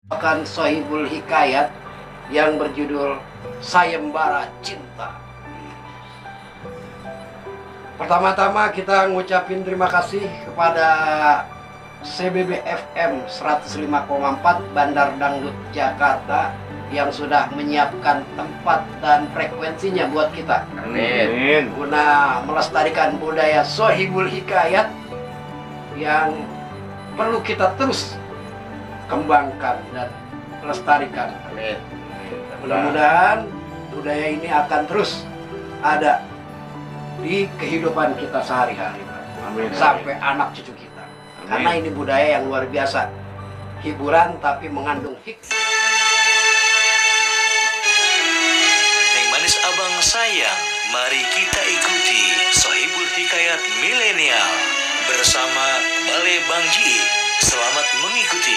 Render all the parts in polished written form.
Akan Sohibul Hikayat yang berjudul Sayembara Cinta. Pertama-tama kita ngucapin terima kasih kepada CBB FM 105,4 Bandar Dangdut Jakarta yang sudah menyiapkan tempat dan frekuensinya buat kita. Amin. Guna melestarikan budaya Sohibul Hikayat yang perlu kita terus kembangkan dan lestarikan. Amin. Mudah-mudahan budaya ini akan terus ada di kehidupan kita sehari-hari, Amin. sampai anak cucu kita. Amin. Karena ini budaya yang luar biasa, hiburan tapi mengandung hikmah. Neng manis abang sayang, mari kita ikuti Sohibul Hikayat Milenial bersama Balai Bang Ji. Selamat mengikuti.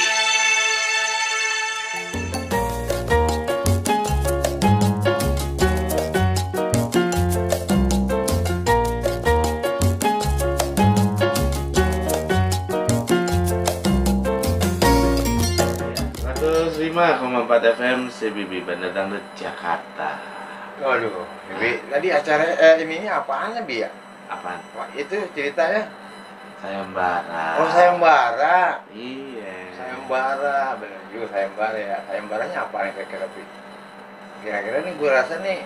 Empat FM CBB Bandar Dangdut Jakarta. Waduh, Bi, tadi acara ini apaan ya, Bi ya? Apaan? Wah, itu ceritanya. Sayembara. Oh, sayembara. Iya. Sayembara, bener juga sayembara ya. Sayembaranya apa nih kira-kira, Bi? Kira-kira nih gue rasa nih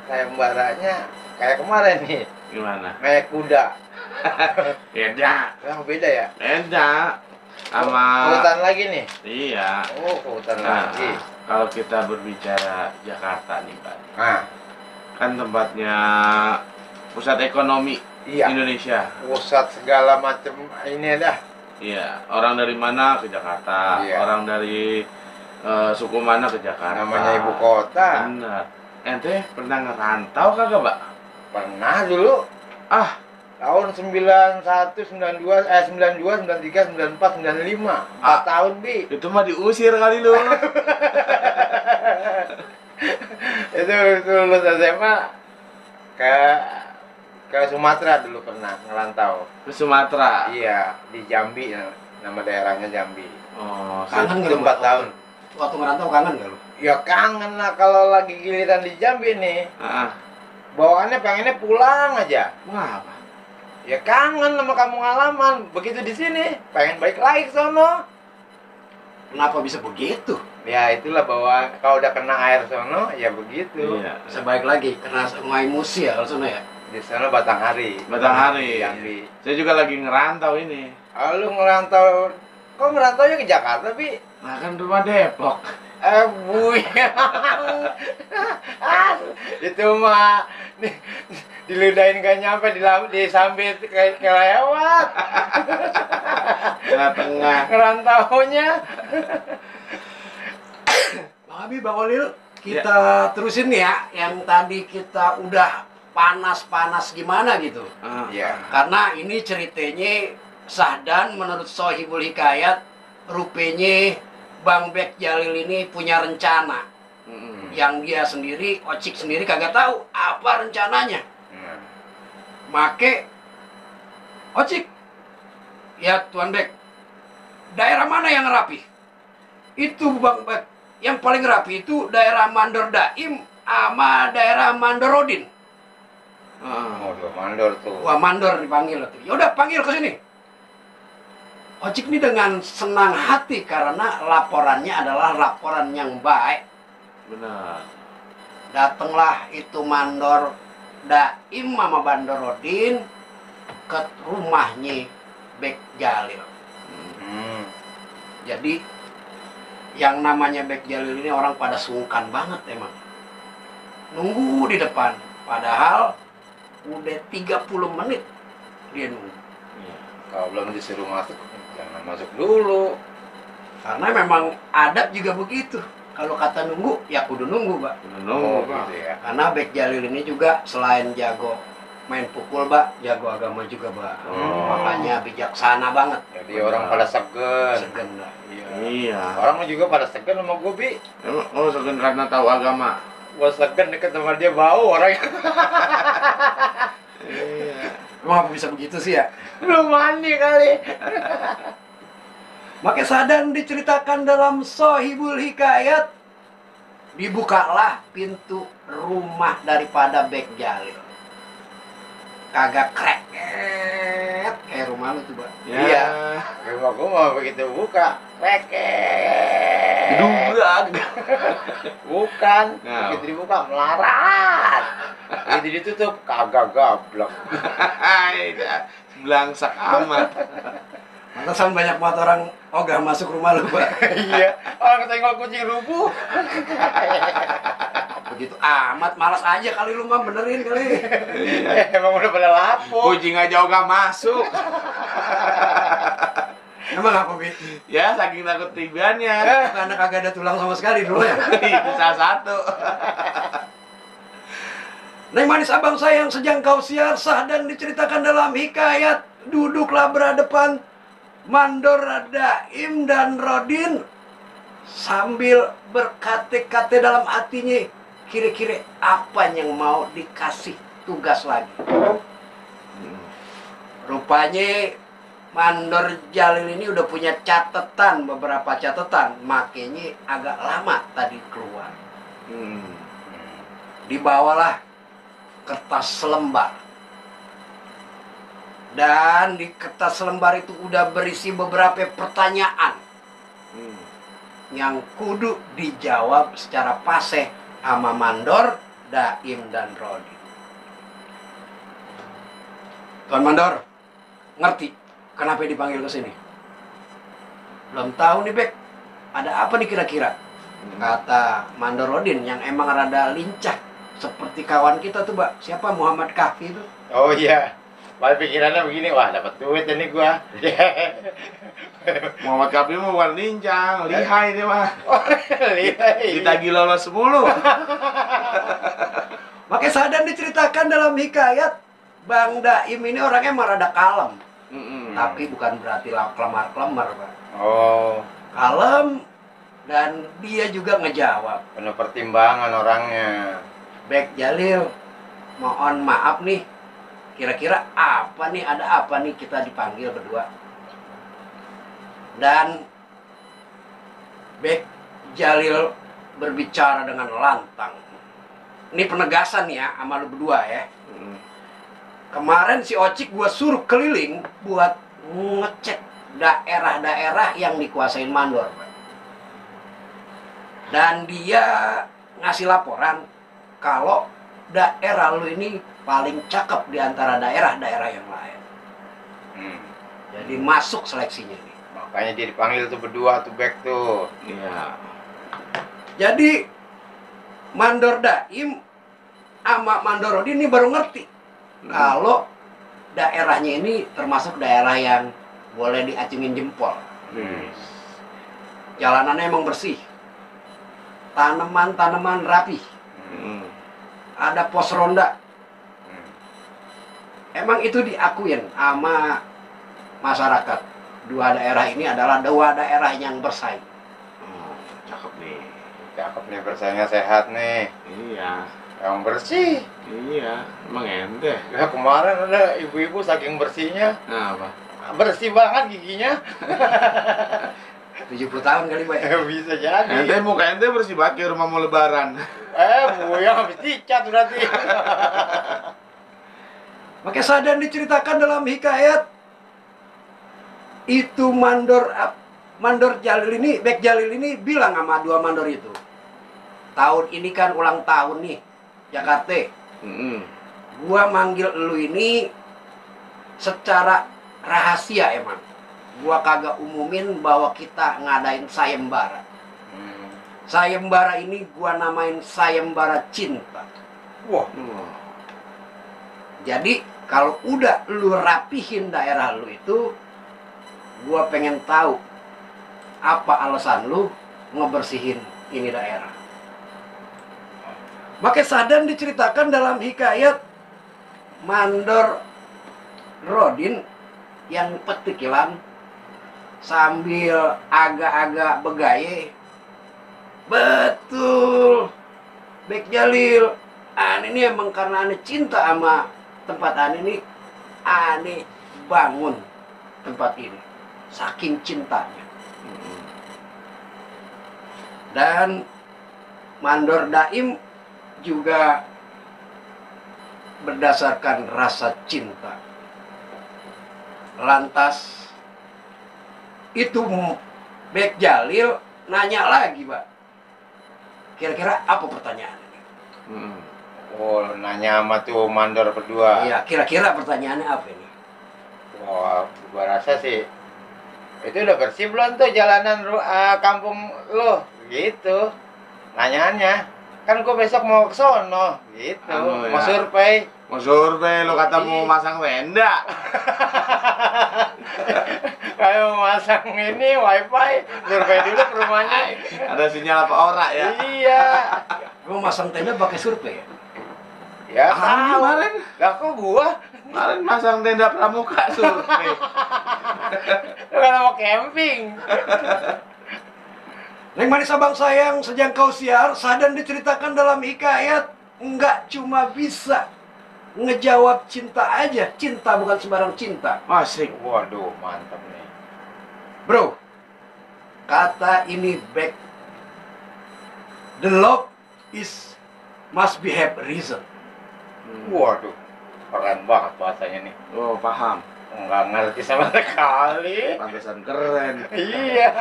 sayembaranya kayak kemarin nih. Gimana? Naik kuda. Beda. Oh, beda ya? Beda. Sama. Hutan lagi nih. Iya. Oh, hutan Nah, lagi. kalau kita berbicara Jakarta nih, Pak, Nah, kan tempatnya pusat ekonomi iya. Indonesia. Pusat segala macam ini dah. Iya. Orang dari mana ke Jakarta? Iya. Orang dari suku mana ke Jakarta? Namanya ibu kota. Bener. Ente pernah ngerantau kagak, Pak? Pernah dulu. Ah, Tahun 91, 92, 92, 93, 94, 95. 4 tahun, Bi. itu mah diusir kali lu. Itu lulus SMA ke Sumatera dulu pernah ngerantau. Ke Sumatera. Iya, di Jambi, nama daerahnya Jambi. Oh, Kangen Itu nggak lu 4 tahun. Waktu ngerantau kangen nggak lu? Ya kangen lah kalau lagi giliran di Jambi nih. ah, Bawaannya pengennya pulang aja. wah, apa? Ya kangen sama kampung halaman. Begitu di sini, pengen balik lagi ke sono. Kenapa bisa begitu? Ya itulah bahwa kalau udah kena air sono, ya begitu. Iya. Bisa balik lagi kena Sungai Musi ya kalau sana ya. Di sana Batanghari. Batanghari. Jambi. Saya juga lagi ngerantau ini. Oh, lu ngerantau, kok ngerantaunya ke Jakarta, Bi? Nah, kan rumah Depok. Buyang. Itu mah diludahin gak nyampe, disambit kayak kelewat. Tengah-tengah. Ngerantaunya. Bang Abi, Bang Olil, kita terusin nih ya. Yang tadi kita udah panas-panas gimana gitu. Ah, Iya. Karena ini ceritanya Sahdan menurut Sohibul Hikayat, rupanya Bang Bek Jalil ini punya rencana mm-mm. yang dia sendiri, Ocik sendiri kagak tahu apa rencananya. Make Ocik, ya Tuan Bek, daerah mana yang rapi? Itu Bang Bek, yang paling rapi itu daerah Mandor Daim sama daerah Mandorodin. Ah, Waduh, mandor tuh. Wah, Mandor dipanggil tuh. Yaudah, panggil ke sini. Ojek ini dengan senang hati karena laporannya adalah laporan yang baik. benar. Datanglah itu Mandor Daim sama Bandorodin ke rumahnya Bek Jalil. Hmm. Jadi yang namanya Bek Jalil ini orang pada sungkan banget emang. Nunggu di depan. Padahal udah 30 menit dia nunggu. Iya. Kalau belum disuruh masuk, jangan masuk dulu. Karena memang adat juga begitu. Kalau kata nunggu, ya kudu nunggu, Pak. Benar, Oh, Pak. gitu ya. Karena Bek Jalil ini juga selain jago main pukul, Pak, jago agama juga, Pak. Oh. Makanya bijaksana banget. Jadi orang pada segen. Segen lah. Iya. Iya. Orang juga pada segen sama gue, Bi. Emang oh segen karena tahu agama. Gue segen deket sama dia bau orang. Iya. Emang apa bisa begitu sih ya? Belum mandi kali. Maka sadan diceritakan dalam Sohibul Hikayat, dibukalah pintu rumah daripada Bek Jalil. Kagak kreket kayak rumah lu tuh, Bang. Ya. Iya. Rumah gua mau begitu buka, kreket. Dugag. Bukan, Nah. begitu dibuka melarat. Begitu ditutup kagak gablek. Hai, dah. Belangsak amat. Pantesan banyak banget orang ogah masuk rumah lu, Bang. Iya, orang kesenggol kucing rubuh. Begitu amat, malas aja kali lu mah benerin kali. Emang udah pada lapuk. Kucing aja ogah masuk. Emang apa, Bi? Ya, saking takut tibannya. Karena kagak ada tulang sama sekali dulu ya. Itu salah satu. Neng manis abang sayang sejak kau siar sah dan diceritakan dalam hikayat, duduklah berhadapan Mandor Daim dan Rodin sambil berkata-kata dalam hatinya, kira-kira apa yang mau dikasih tugas lagi. Rupanya Mandor Jalil ini udah punya catatan, beberapa catatan, makanya agak lama tadi keluar. Dibawalah kertas selembar. Dan di kertas selembar itu udah berisi beberapa pertanyaan yang kudu dijawab secara fasih sama Mandor, Daim, dan Rodin. Tuan Mandor, ngerti kenapa dipanggil ke sini? Belum tahu nih, Bek. Ada apa nih kira-kira? Kata Mandor Rodin yang emang rada lincah seperti kawan kita tuh, Mbak. Siapa? Muhammad Kahfi itu. Oh iya. Paling pikirannya begini, wah dapat duit ini gua. Muhammad Kapi mah bukan lincang, lihai dia mah. Lihai. Ditagi lolos mulu. Makanya Sadan diceritakan dalam hikayat, Bang Daim ini orangnya emang rada kalem. Tapi bukan berarti kelemar-kelemar, Pak. Oh, Kalem, dan dia juga ngejawab. penuh pertimbangan orangnya. Bek Jalil, mohon maaf nih. Kira-kira apa nih, ada apa nih kita dipanggil berdua. Dan Bek Jalil berbicara dengan lantang. Ini penegasan ya sama lu berdua ya. Kemarin si Ocik gua suruh keliling buat ngecek daerah-daerah yang dikuasain Mandor. Dan dia ngasih laporan kalau daerah lu ini paling cakep di antara daerah-daerah yang lain. Jadi masuk seleksinya nih. Makanya dia dipanggil tuh berdua tuh back tuh. Iya. Jadi Mandor Daim sama Mandor Rodin ini baru ngerti kalau daerahnya ini termasuk daerah yang boleh diacungin jempol. Jalanannya emang bersih, tanaman-tanaman rapi, ada pos ronda. Emang itu diakuin sama masyarakat. Dua daerah ini adalah dua daerah yang bersaing. Cakep nih. Cakep nih, bersaingnya sehat nih. Iya. Yang bersih. Iya. Emang ente. Ya kemarin ada ibu-ibu saking bersihnya, Nah, apa? bersih banget giginya. 70 tahun kali, Pak. Bisa jadi. Ente muka ente bersih banget kayak rumah mau lebaran. Buyang habis dicat berarti. Maka Sadan diceritakan dalam hikayat itu Mandor Jalil ini, Bek Jalil ini bilang sama dua Mandor itu, tahun ini kan ulang tahun nih Jakarta. Gua manggil lu ini secara rahasia emang. Gua kagak umumin bahwa kita ngadain sayembara. Sayembara ini gua namain sayembara cinta. Wah, Jadi kalau udah lu rapihin daerah lu itu, gua pengen tahu apa alasan lu ngebersihin ini daerah. Maka Sadan diceritakan dalam hikayat Mandor Rodin yang petikilan sambil agak-agak begaya. Betul, Bek Jalil, ane ini emang karena ane cinta sama tempat ane ini, ane bangun tempat ini saking cintanya. Dan mandor daim juga berdasarkan rasa cinta. Lantas itu Bek Jalil nanya lagi, Pak. Kira-kira apa pertanyaannya? Oh, nanya sama tuh mandor berdua. Iya, kira-kira pertanyaannya apa ini? Wah, gua rasa sih itu udah bersih belum tuh jalanan kampung lo gitu. Nanyaannya kan gua besok mau ke sono gitu. Anu, Mau ya. survei. Mau survei, lo kata mau masang tenda. Kayak mau masang ini wifi, survei dulu ke rumahnya. Ada sinyal apa ora ya? Iya. Mau masang tenda pakai survei ya? Ya Ah, tahu. kemarin. Lah kok gua? Kemarin masang tenda pramuka survei. Lu kan mau camping. Neng manis abang sayang, sejangkau siar, Sahdan diceritakan dalam hikayat nggak cuma bisa ngejawab cinta aja. Cinta bukan sembarang cinta. Asik. Waduh, mantap nih. Bro, kata ini back. The love is must be have reason. Waduh, keren banget bahasanya nih. Oh, paham. Nggak ngerti sama sekali. Pantesan keren. Iya.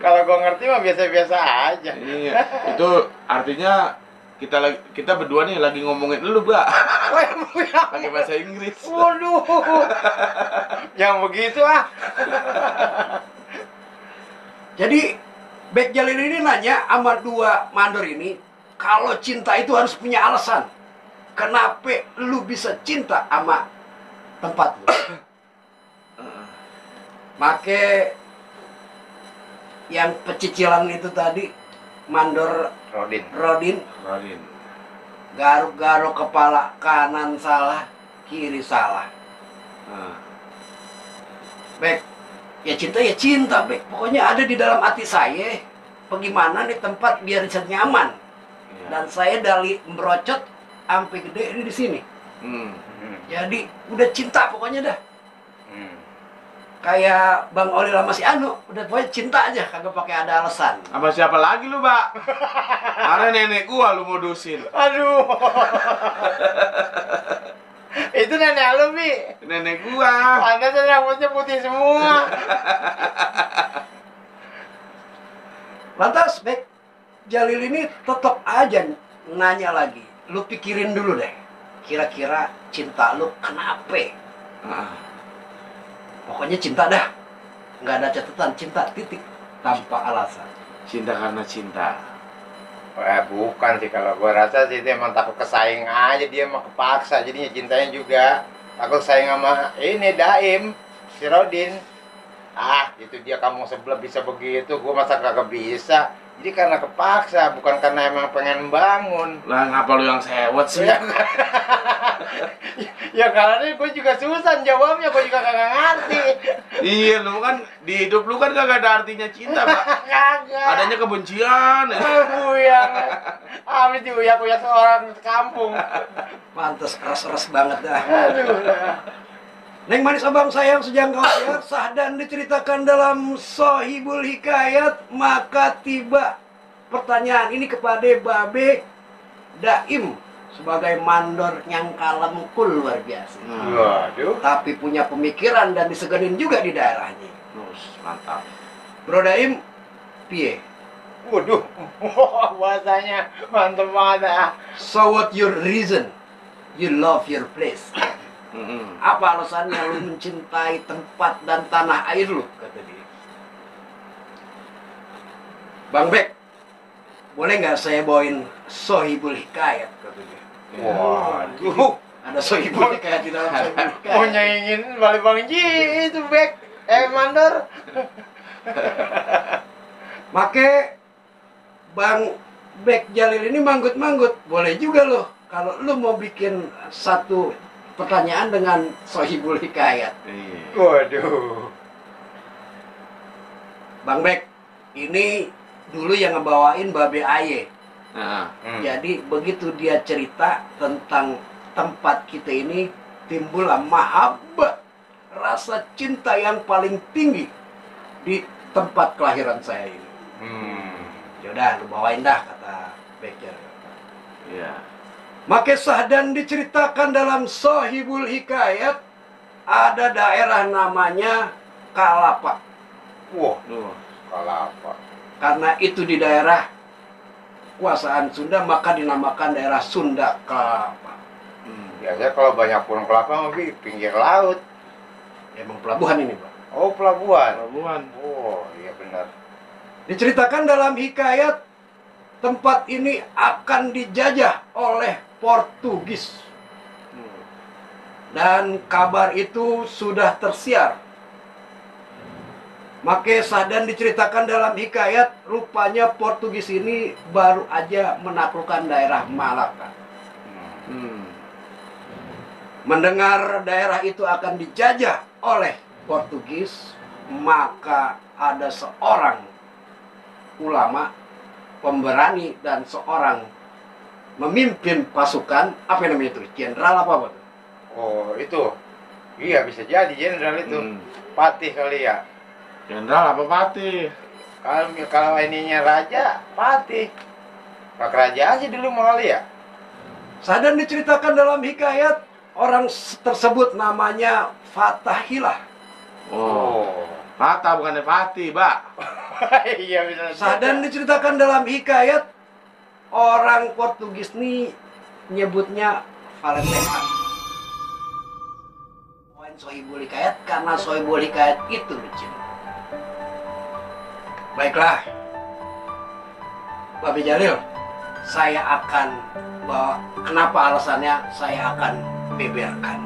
Kalau gua ngerti mah biasa-biasa aja. Iya. Itu artinya kita berdua nih lagi ngomongin lu, Mbak. Pakai bahasa Inggris. Waduh. Yang begitu ah. Jadi Bek Jalil ini nanya sama dua mandor ini, kalau cinta itu harus punya alasan. Kenapa lu bisa cinta sama tempat lu? Make yang pecicilan itu tadi, mandor Rodin. Rodin, Radin. garuk-garuk kepala, kanan salah, kiri salah. Nah, Bek, ya cinta, Bek. Pokoknya ada di dalam hati saya. Bagaimana nih tempat biar bisa nyaman. iya. Dan saya dari merocot sampai gede ini di sini. Hmm. Jadi udah cinta pokoknya dah. Hmm. Kayak Bang Oli sama si Anu, udah pokoknya cinta aja, kagak pakai ada alasan. Sama siapa lagi lu, Mbak? Karena nenek gua lu modusin. Aduh. Itu nenek lu, Bi. Nenek gua. Pantesan rambutnya putih semua. Lantas Bek Jalil ini tetap aja nanya lagi. Lu pikirin dulu deh. Kira-kira cinta lu kenapa? Ah, Pokoknya cinta dah. Nggak ada catatan, cinta titik. Tanpa alasan. cinta karena cinta. Wah, bukan sih, kalau gua rasa sih itu emang takut kesaing aja, dia emang kepaksa jadinya cintanya juga. Takut saing sama ini Daim, si Rodin. Ah, itu dia kamu sebelah bisa begitu, gua masa kagak bisa. Jadi karena kepaksa, bukan karena emang pengen bangun. Lah ngapa lu yang sewot sih? Ya karena gue juga susah jawabnya, gue juga kagak ngerti. Iya, lu kan di hidup lu kan kagak ada artinya cinta, Pak. Kagak. Adanya kebencian. Buyang. Habis diuyak-uyak seorang kampung. Pantes keras-keras banget dah. Aduh. Neng manis abang sayang sejangkau siar, Sahdan diceritakan dalam Sohibul Hikayat. Maka tiba pertanyaan ini kepada Babe Daim sebagai mandor yang kalem luar biasa. Waduh. Tapi punya pemikiran dan disegenin juga di daerahnya. Terus mantap. Bro Daim, piye? Waduh. Bahasanya mantep banget ah. So what your reason? You love your place. Mm-mm. Apa alasannya lu mencintai tempat dan tanah air lu? Kata dia. Bang Bek, boleh nggak saya bawain Sohibul Hikayat? Kata dia. Waduh. Ada Sohibul Hikayat di dalam Sohibul Hikayat. Mau nyanyiin balik Bang Ji itu Bek. Mandor. Make Bang Bek Jalil ini manggut-manggut. Boleh juga loh kalau lu mau bikin satu pertanyaan dengan Sohibul Hikayat. Iya. Waduh. Bang Bek, ini dulu yang ngebawain Babe Aye. Nah, Jadi begitu dia cerita tentang tempat kita ini, timbullah mahabbah, rasa cinta yang paling tinggi di tempat kelahiran saya ini. Yaudah, lu bawain dah, kata Beker. Iya. Maka Sahdan diceritakan dalam Sohibul Hikayat, ada daerah namanya Kalapa. Wah, Duh. Kalapa. Karena itu di daerah kuasaan Sunda, maka dinamakan daerah Sunda Kalapa. Biasanya kalau banyak pohon kelapa mah di pinggir laut. Ya, emang pelabuhan ini, Pak. Oh, pelabuhan. Pelabuhan. Oh, iya benar. Diceritakan dalam hikayat, tempat ini akan dijajah oleh Portugis. Dan kabar itu sudah tersiar. Maka Sahdan diceritakan dalam hikayat, rupanya Portugis ini baru aja menaklukkan daerah Malaka. Mendengar daerah itu akan dijajah oleh Portugis, maka ada seorang ulama, pemberani, dan seorang memimpin pasukan, apa namanya itu? Jenderal apa tuh? Oh, itu. Iya, bisa jadi jenderal itu. Patih kali ya. Jenderal apa patih? Kalau ininya raja, patih. Pak kerajaan sih dulu mau kali ya. Sahdan diceritakan dalam hikayat, orang tersebut namanya Fatahillah. Oh. Fatah bukannya Fatih, Mbak. Iya bisa. Sahdan diceritakan dalam hikayat, orang Portugis ini nyebutnya Valentean. Poin Sohibul Hikayat karena Sohibul Hikayat itu lucu. Baiklah, Babi Jalil, saya akan bawa. Kenapa alasannya saya akan beberkan.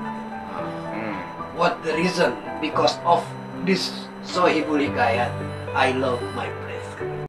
What the reason? Because of this Sohibul Hikayat, I love my friend.